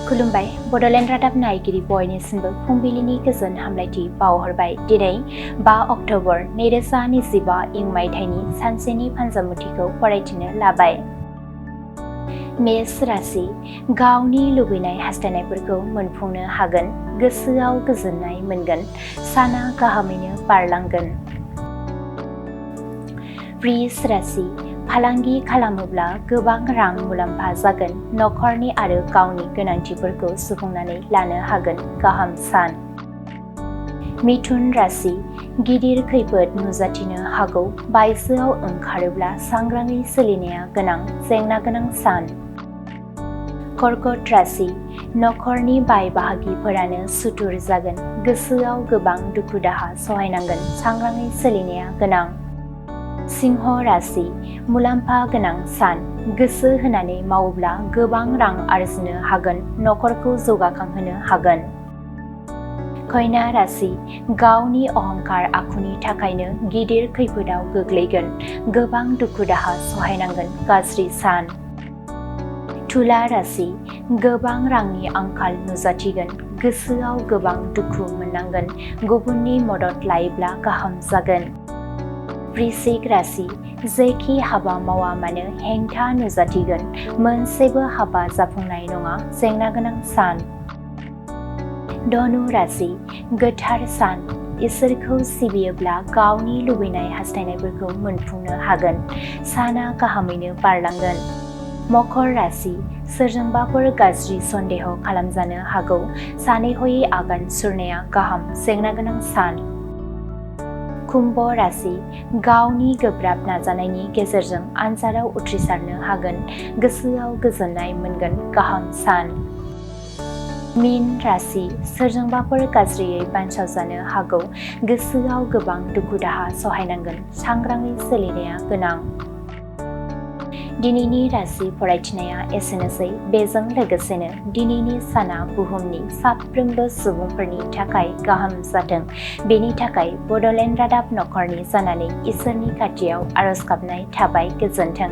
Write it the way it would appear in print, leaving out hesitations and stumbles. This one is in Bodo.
खुलुमबाय बड'लेण्ड रादाब नायगिरि बयनिसिमबो फुंबिलिनि गोजोन हामलायथि बावहरबाय। दिनै 5 अक्ट'बर 2025 इं मायथाइनि सानसेनि फानजामुथिखौ फरायथिनो लाबाय। मेष राशि गावनि लुबैनाय हास्थायनायफोरखौ मोनफुंनो हागोन, गोसोआव गोजोननाय मोनगोन, साना गाहामैनो बारलांगोन। वृष राशि फालांगि खालामोब्ला गोबां रां मुलाम्फा जागोन, नखरनि आरो गावनि गोनांथिफोरखौ सुफुंनानै लानो हागोन, गाहाम सान। मिथुन राशि गिदिर खैफोद नुजाथिनो हागौ, बायजोआव ओंखारोब्ला सांग्राङै सोलिनाया गोनां, जेंना गोनां सान। कर्कट राशि नखरनि बाय बाहागिफोरानो सुथुर जागोन, गोसोआव गोबां दुखु दाहा सहायनांगोन, सांग्राङै सोलिनाया गोनां। सिंह राशि मुलाम्फा गोनां सान, गोसो होनानै मावोब्ला गोबां रां आरजिनो हागोन, नखरखौ जौगाखांहोनो हागोन। कन्या राशि गावनि अहंकार आखुनि थाखायनो गिदिर खैफोदाव गोग्लैगोन, गोबां दुखु दाहा सहायनांगोन, गाज्रि सान। तुला राशि गोबां रांनि आंखाल नुजाथिगोन, गोसोआव गोबां दुखु मोननांगोन, गुबुननि मदद लायोब्ला गाहाम जागोन। वृश्चिक राशि जेखि हाबा मावा मानो हेंथा नुजाथिगोन, मोनसेबो हाबा जाफुंनाय नङा, जेंना गोनां सान। धनु राशि गोथार सान, इसोरखौ सिबियोब्ला गावनि लुबैनाय हास्थायनायफोरखौ मोनफुंनो हागोन, साना गाहामैनो बारलांगोन। मकर राशि सोरजोंबाफोर गाज्रि सन्देह खालामजानो हागौ, सानै हयै आगान सुरनाया गाहाम, जेंना गोनां सान। कुम्भ राशि गावनि गोब्राब नाजानायनि गेजेरजों आनजादाव उथ्रिसारनो हागोन, गोसोआव गोजोननाय मोनगोन, गाहाम सान। मीन राशि सोरजोंबाफोर गाज्रियै बानसावजानो हागौ, गोसोआव गोबां दुखु दाहा सहायनांगोन, सांग्राङै सोलिनाया गोनां। दिनैनि राशि फरायथिनाया एसेनोसै। बेजों लोगोसेनो दिनैनि साना बुहुमनि साफ्रोमबो सुबुंफोरनि थाखाय गाहाम जाथों, बेनि थाखाय बड'लेण्ड रादाब नखरनि जानानै इसोरनि खाथियाव आरज गाबनाय थाबाय। गोजोन्थों।